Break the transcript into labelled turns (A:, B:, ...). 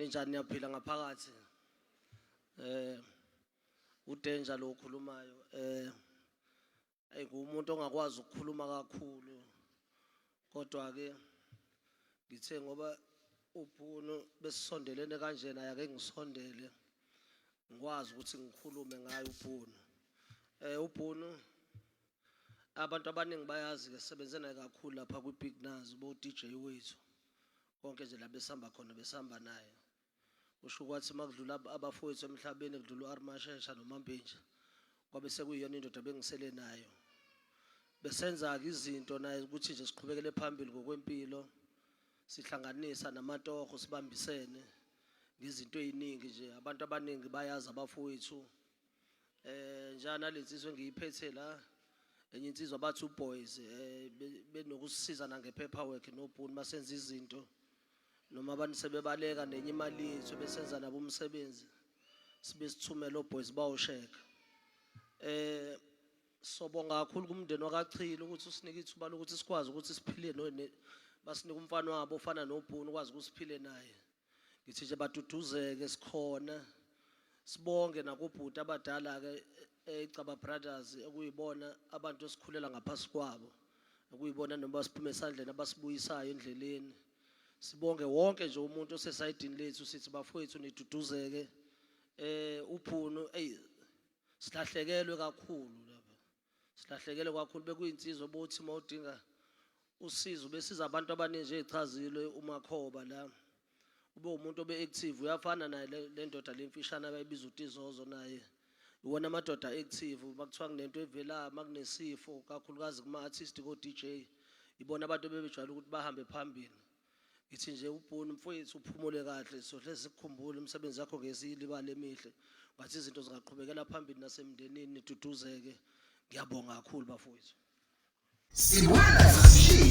A: Ninjani, niyaphila ngaphakathi? UDanger lo okhulumayo. Ngumuntu ongakwazi ukukhuluma kakhulu. Kodwa ke ngithe ngoba uBhunu besisondelene kanjena, ake ngisondele ngikwazi ukuthi ngikhulume ngayo uBhunu. UBhunu abantu abaningi bayazi ke, sisebenze naye kakhulu lapha kwi Big Nuz, bo DJ wethu. Konke nje la besihamba khona besihamba naye. Kusho kwathi makudlula abafowethu emhlabeni, kudlula uArmashesha noMampintsha, kwabe sekuyiyona indoda bengisele nayo. Besenza-ke izinto naye ukuthi nje siqhubekele phambili ngokwempilo, sihlanganisa namatoho, sibambisene ngezinto ey'ningi nje. Abantu abaningi bayazi abafowethu. Njana lensizwa engiyiphethe la, enye insizwa bathi uBoys, benokusisiza nange-paperwork noBhunu masenza izinto, noma abantu sebebaleka nenye imali yethu besenza nabo umsebenzi, sibe sithumela oBoys bayosheka. Sobonga kakhulu kumndeni wakaChili ukuthi usinike ithuba lokuthi sikwazi ukuthi siphile no basinike umfana wabo ofana noBhunu, ukwazi ukuthi siphile naye. Ngithi nje baduduzeke, sikhona. Sibonge nakubhuti abadala ke eCaba Brothers, okuyibona abantu esikhulela ngaphasi kwabo, okuyibona noma siphume esandleni abasibuyisayo endleleni. Sibonge wonke nje umuntu osesayidini lethu, sithi bafowethu niduduzeke. UBhunu, ey, silahlekelwe kakhulu lapha, silahlekelwe kakhulu. Bekuyinsizwa bothi mawudinga usizo besiza abantu abaningi nje, echazile uMakhoba la. Ube umuntu obe active, uyafana naye le ndoda lemfishane abayibiza uTizozo, naye iwona amadoda active. Makuthiwa kunento evela, makunesifo, kakhulukazi kuma artist, ko DJ, ibona abantu bebejwayele ukuthi bahambe phambili. Ngithi nje uBhunu mfowethu uphumule kahle, sohle sikukhumbule imisebenzi yakho, ngesiyilibale emihle. Ngathi izinto zingaqhubekela phambili nasemndenini, niduduzeke. Ngiyabonga kakhulu bafowethu.
B: Sibuya sishiye.